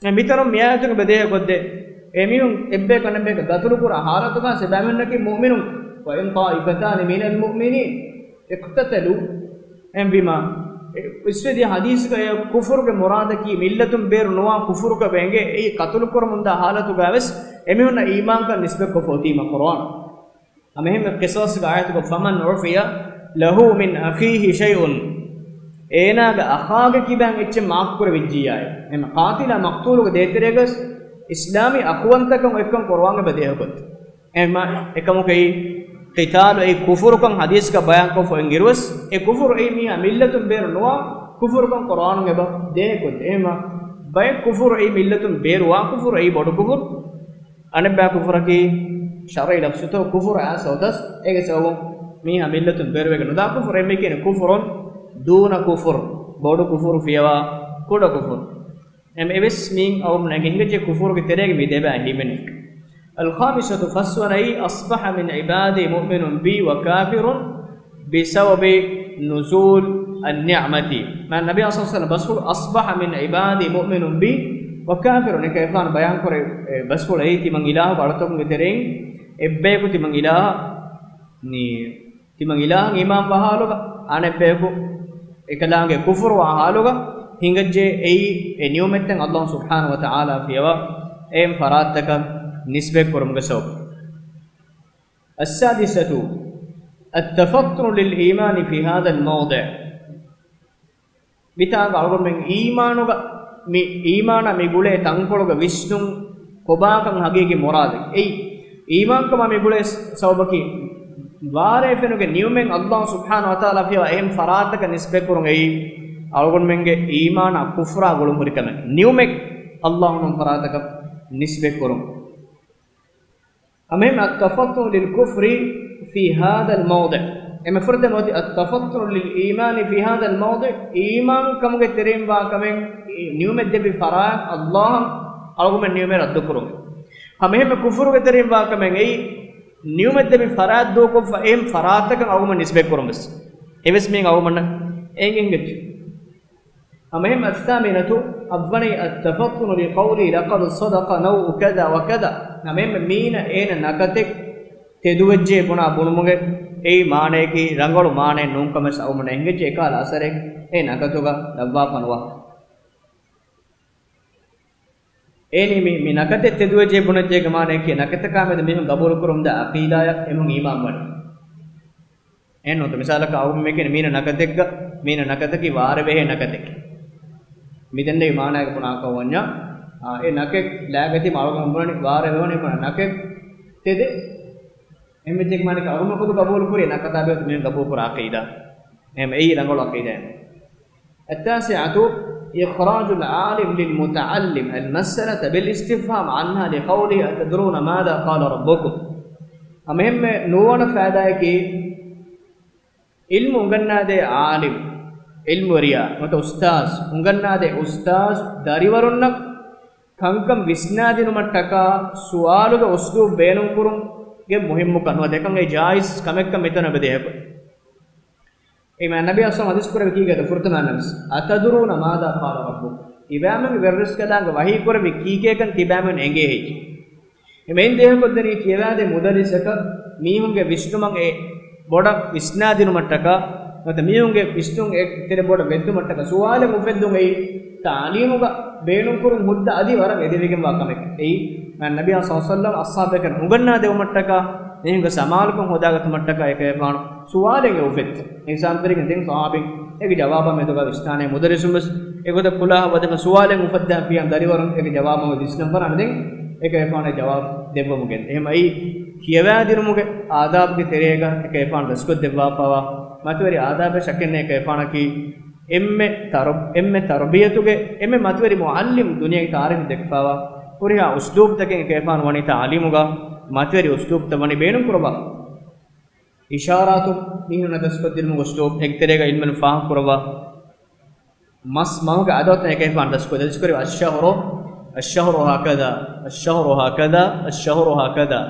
އެ މިތަނުން މިއާޔަތުން އެބަ ދޭހަކޮށްދޭ، އެމީހުން އެއްބަޔަކު އަނެއްބަޔަކަށް ގަތުލު ކުރާ ހާލަތުގަ އެބައިމީހުންނަކީ މުއުމިނުން. وإن طائفتان من المؤمنين اقتتلوا. އެހެންވީމާ، އެ އިސްވެދިޔަ ޙަދީޘްގަ އެ ކުފުރުގެ މުރާދަކީ މިއްލަތުން ބޭރު ނުވާ ކުފުރުކަމަށް އެނގޭ. އެއީ ޤަތުލު ކުރަމުންދާ ޙާލަތުގަ ވެސް އެމީހުންނަށް އީމާންކަން ނިސްބަތްކޮށްފަ އޮތީމަ ޤުރުއާން. ހަމައެހެންމެ ޤިޞާޞްގެ އާޔަތުގަ، فمن عفي له من أخيه شيء، އޭނާގެ އަޚާގެ ކިބައިން އެއްޗެއް މާފުކުރެވިއްޖިއްޔާއި. އެހެންމަ ޤާތިލާ މަޤްތޫލުގެ ދޭތެރޭގަސް އިސްލާމީ އަޚުވަންތަކަން އޮތްކަން ޤުރުއާން އެބަ ދޭހަކޮށްދޭ. އެހެންމަ އެކަމަކު އެއީ ޤިތާލު އެއީ ކުފުރުކަން ޙަދީޘްގަ ބަޔާންކޮށްފަ އިން އިރުވެސް، އެ ކުފުރު އެއީ މީހާ މިއްލަތުން ބޭރު ނުވާ ކުފުރުކަން ޤުރުއާނުން އެބަ ދޭހަކޮށްދޭ. އެހެންމަ ބައެއް ކުފުރު އެއީ މިއްލަތުން ބޭރުވާ ކުފުރު އެއީ ބޮޑު ކުފުރު. އަނެއްބައި ކުފުރަކީ ޝަރުޢީ ލަފްޒުތަކު ކުފުރު އާސަ އޮތަސް، އޭގެ ސަބަބުން މީހާ މިއްލަތުން ބޭރުވެގެން ނުދާ ކުފުރު. އެ މިކިޔަނީ ކުފުރުން ދޫނަ ކުފުރު، ބޮޑު ކުފުރު ފިޔަވާ ކުޑަ ކުފުރު. އެމް އެވެސް މީން އަވަމުން އެނގެންގެ ކުފުރުގެ ތެރޭގަ މި ދެބައި ހިމެނޭ. الخامسة، ފަސްވަނައީ، أصبح من عبادي مؤمن بي وكافر بسبب نزول النعمة. މާތް ނަބީ ޞައްލަﷲު ޢަލައިހި ވަސައްލަމަ ބަސްފުޅު، أصبح من عبادي مؤمن بي وكافر. އެކައިފާނު ބަޔާންކުރެ، އެ، ބަސްފުޅު އެއީ ތިމަން އިލާހު އަޅުތަކުންގެ ތެރެއިން އެއްބަޔަކު ތިމަން އިލާހަށް ނީ ތިމަން އިލާހަށް އީމާންވާ ޙާލުގަ، އަނެއްބަޔަކު އެކަލާނގެ ކުފުރުވާ ޙާލުގަ ހިނގައްޖެ. އެއީ އެ ނިޢުމަތްތައް ﷲ ސުބްޙާނަހޫ ވަތަޢާލާ ފިޔަވާ އެހެން ފަރާތްތަކަށް ނިސްބަތްކުރުމުގެ ސަބަބުން. السادسة، التفطن للإيمان في هذا الموضع. މިތާގަ އަޅުގަނޑުމެން އީމާނުގަ، މި އީމާނާ މި ގުޅޭ ތަންކޮޅުގަ ވިސްނުން ކޮބާކަން ހަގީގީ މުރާދެއް. އެއީ، އީމާންކަމާ މި ގުޅޭ ސަ-، ސަބަބަކީ، ވާރޭ ފެނުގެ ނިޢުމެއް ﷲ ސުބްޙާނަހޫ ވަތަޢާލާ ފިޔަވާ އެހެން ފަރާތަކަށް ނިސްބަތްކުރުން. އެއީ، އަޅުގަނޑުމެންގެ އީމާނާ ކުފްރާ ގުޅުން ހުރި ކަމެއް. ނިޢުމެއް ﷲ ނޫން ފަރާތަކަށް ނިސްބަތްކުރުން. އަމެން التفطن للكفر في هذا الموضع. އެންމެ ފުރަތަމަ އޮތީ التفطن للإيمان في هذا الموضع، އީމާން ކަމުގެ ތެރެއިން ވާ ކަމެއް ނިއުމަތް ދެއްވި ފަރާތް އައްލާހަށް އަޅުގަނޑުމެން ނިއުމަތް ރައްދުކުރުން. ހަމަ އެހެންމެ ކުފުރުގެ ތެރެއިން ވާ ކަމެއް އެއީ، ނިއުމަތް ދެއްވި ފަރާތް ދޫކޮށްފަ އެހެން ފަރާތަކަށް އަޅުގަނޑުމެން ނިސްބަތް ކުރުން ވެސް. އެވެސް މީން އަޅުގަނޑުމެންނަށް އެނގެން ގެއްޖެ. އަމެހެން الثامنة، އަށްވަނީ التفطن لقوله لقد صدق نوع كذا وكذا. ނަމެން މީނަ އޭނަ ނަކަތެއް ތެދުވެއްޖެ ބުނާ ބުނުމުގެ އެއީ މާނަޔަކީ ރަނގަޅު މާނައެއް ނޫންކަމެސް އަޅުގަނޑަށް އެނގެއްޖެ އެކަހަލަ އަސަރެއް އެ ނަކަތުގަ ލައްވާފަ ނުވާ. އޭނީ މި، މި ނަކަތެއް ތެދުވެއްޖެ ބުނެއްޖޭގެ މާނަޔަކީ ނަކަތަކާ މެދު މީހުން ގަބޫލުކުރުމުންދާ އަޤީދާޔަށް އެމުން އީމާން ވަނީ. އެހެން ނޫންތަ؟ މިސާލަކަށް އަޅުގަނޑުމެން މީނަ ނަކަތެއްގަ، މީނަ ނަކަތަކީ ވާރޭވެހޭ ނަކަތެކޭ. މިދެންނެވި މާނައިގަ ބުނާކަށް ވަންޏާ، އާ، އެ ނަކެއް ލާގަތީމަ އަޅުގަނޑު ބުނަނީ ވާރޭވެވަނީ ބުނާ ނަކެއް ތެދެއް. އެހެންވެއްޖެ މާނައަކީ އަޅުގަނޑު ގަބޫލުކުރި ނަކަތާ ބެހޭ މީހުން ގަބޫލުކުރާ އަޤީދާ. އެހެން އެއީ ރަނގަޅު އަޤީދާއެއް. التاسعة، إخراج العالم للمتعلم المسألة بالاستفهام عنها لقوله أتدرون ماذا قال ربكم؟ އަމެހެންމެ ނުވަނަ ފައިދާއަކީ، ޢިލްމު އުނގަންނާދޭ ޢާލިމް، ޢިލްމުވެރިޔާ ނުވަތަ އުސްތާޒް، އުނގަންނާދޭ އުސްތާޒް ދަރިވަރުންނަށް ކަންކަން ވިސްނާދިނުމަށްޓަކާ ސުވާލުގެ އުސްލޫބް ބޭނުންކުރުމުގެ މުހިއްމުކަން ނުވަތަ އެކަން އެ ޖާއިޒް ކަމެއްކަން މިތަނަށް އެބަދޭހަކު. އެ މާ ނަބީ އަސްލަމް ހަދީސް ކުރެވި ކީގަދަ ފުރަތަމަ ނަމަސް، أتدرون ماذا قال ربكم؟ ތިބާމެންގެ ވެރިރަސްކަލާނގެ ވަޙީ ކުރެވި ކީކޭކަން ތިބާމެން އެނގޭ ހެއްޔޭ؟ އެމެއިން ދޭހަކޮށްދެނީ ކިޔަވާދޭ މުދައްރިސަކަށް މީހުންގެ ވިސްނުމަށް އެ ބޮޑަށް ވިސްނާދިނުމަށްޓަކާ ނުވަތަ މީހުންގެ ވިސްނުން އެ ތެރެ ބޮޑަށް ވެއްދުމަށްޓަކާ ސުވާލެއް އުފެއްދުން އެއީ ތާލީމުގަ ބޭނުންކުރުން ހުއްދަ އަދި ވަރަށް އެދެވިގެންވާ ކަމެއް. އެއީ ނަބީ ޞައްލަﷲު ޢަލައިހި ވަސައްލަމް އަޞްޙާބެކަން އުނގަންނާދެވުމަށްޓަކާ މީހުންގެ ސަމާލުކަން ހޯދާގަތުމަށްޓަކާ އެކަލޭގެފާނު ސުވާލެއް އެ އުފެއްދި. އެހިސާބުތެރިން ދެން ޞަޙާބީން އޭގެ ޖަވާބާ މެދުގަ ވިސްނާނޭ މުދައްރިސުން ވެސް އެގޮތަށް ކުލާހަށް ވަދެފަ ސުވާލެއް އުފައްދާފިޔާ ދަރިވަރުން އޭގެ ޖަވާބު ވިސްނަން ފަރާނަ ދެން އެކަލޭގެފާނު ޖަވާބު ދެއްވަމުގެ. އެހެމައި ކިޔަވާދިނުމުގެ އާދާބުގެ ތެރޭގަ އެކަލޭގެފާނު ދަސްކޮށްދެއްވާފަވާ މަތިވެރި އާދާބެއް ޝަކެއްނެތް އެކަލޭގެފާނަކީ އެންމެ ތަރު-، އެންމެ ތަރުބިޔަތުގެ އެންމެ މަތިވެރި މުޢައްލިމް ދުނިޔޭގެ ތާރީޚު ދެކިފަވާ ހުރިހާ އުސްލޫބްތަކެއް އެކަލޭގެފާނު ވަނީ ތަޢުލީމުގަ މަތިވެރި އުސްލޫބްތައް ވަނީ ބޭނުން ކުރައްވާ. އިޝާރާތު މީހުންނަށް ދަސްކޮށްދިނުމުގެ އުސްލޫބް އޭގެ ތެރޭގަ އިލްމުވެރިން ފާހަގަކުރައްވާ. މަސް މަހުގެ އަދަދުތައް އެކަލޭގެފާނު ދަސްކޮށް ދަސްކުރި الشهر، الشهر هكذا، الشهر هكذا، الشهر هكذا.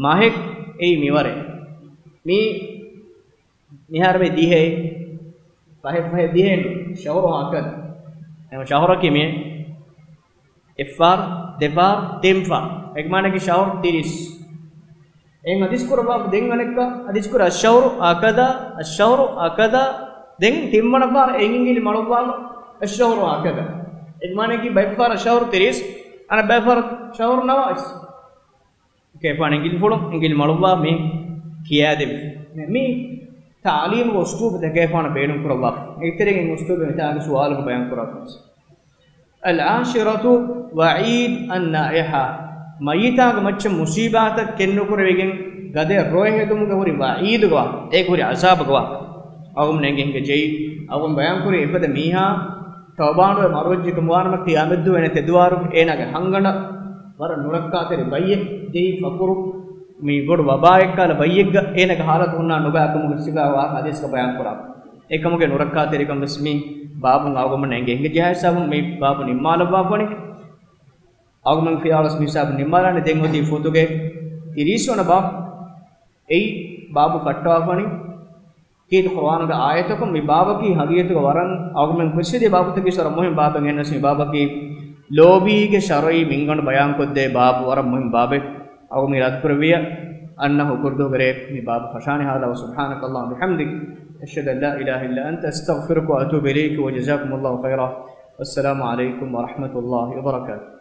މަހެއް އެއީ މިވަރެއް. މީ މިހާރު މި ދިހައެއް، ފަހެއް ފަހެއް ދިހައެއް، الشهر هكذا. އެހެން ޝަހުރަކީ މި އެއްފާރު، ދެފާރު، ތިންފާރު. އޭގެ މާނައަކީ ޝަހުރު ތިރީސް. އެހެން ހަދީސް ކުރައްވާފަ ދެން އަނެއްކާ ހަދީސް ކުރެ الشهر هكذا، الشهر هكذا. ދެން ތިންވަނަ ފާރަށް އެނގިލި މަޅުއްވާފަ الشهر هكذا. އޭގެ މާނައަކީ ބައެއްފާރަށް ޝަހުރު ތިރީސް، އަނެއް ބައެއްފާރަށް ޝަހުރު ނަވާވީސް. އެކަލޭގެފާނު އިނގިލިފުޅުން އިނގިލި މަޅުއްވާ މި ކިޔާދެވި. މި ތަޢުލީމުގެ އުސްލޫބު އެކަލޭގެފާނު ބޭނުން ކުރައްވާފަ. އެއްތެރެއިން އުސްލޫބެއް މިތާގެ ސުވާލުގަ ބަޔާން ކުރާފަވެސް. العاشرة وعيد النائحة. މައްޔިތާގެ މައްޗަށް މުޞީބާތައް ކެތްނުކުރެވިގެން ގަދައަށް ރޮއެ ހެދުމުގެ ހުރި ވަޢީދުގަ ވާ، އޭގެ ހުރި ޢަޒާބުގަ ވާ. އަޅުގަނޑުމެން އެނގި އެނގި ޖެހި، އަޅުގަނޑު ބަޔާންކުރި އެފަދަ މީހާ ތައުބާނުވެ މަރުވެއްޖެކަމުވާނަމަ ޤިޔާމަތްދުވަހު އޭނަ ތެދުވާރު އޭނާގެ ހަނގަނޑަށް ވަރަށް ނުރައްކާތެރި ބައްޔެއް ޖެހި ފަޤުރު މި ބޮޑު ވަބާއެއްކާލަ ބައްޔެއްގަ އޭނަގެ ހާލަތު ހުންނާ ނުބައި ކަމުގެ ސިފަ ވާ ޙަދީޘްގަ ބަޔާން ކުރާ. އެކަމުގެ ނުރައްކާތެރިކަން ވެސް މި ބާބުން އަޅުގަނޑުމެން އެނގި އެނގި ޖަހާ ހިސާބުން މި ބާބު ނިންމާލައްވާފަނި. އަޅުގަނޑުމެން ފިޔާވަޅަސް މި ހިސާބު ނިންމާލާނެ. ދެން އޮތީ ފޮތުގެ ތިރީސް ވަނަ ބާބު. އެއީ ބާބު ފައްޓަވާފަނި. ކީރިތި ޤުރުއާނުގެ އާޔަތަކުން މި ބާބަކީ ހަގީގަތުގަ ވަރަށް އަޅުގަނޑުމެން ކުރިސިދި ބާބުތަކީ ވަރަށް މުހިންމު ބާބެއް އެހެންނަސް މި ބާބަކީ ލޯބީގެ ޝަރުޢީ މިންގަނޑު ބަޔާންކޮށްދޭ ބާބު ވަރަށް މުހިންމު ބާބެއް. އަޅުގަނޑު މި ރައްދުކުރެއްވިއްޔާ އަންނަ ހުކުރުދުވަހުގެ ރޭ މި ބާބު ފަށާނެ ހާލާ. وسبحانك اللهم وبحمدك، أشهد أن لا إله إلا أنت، أستغفرك وأتوب إليك، وجزاكم الله خيرا، والسلام عليكم ورحمة الله وبركاته.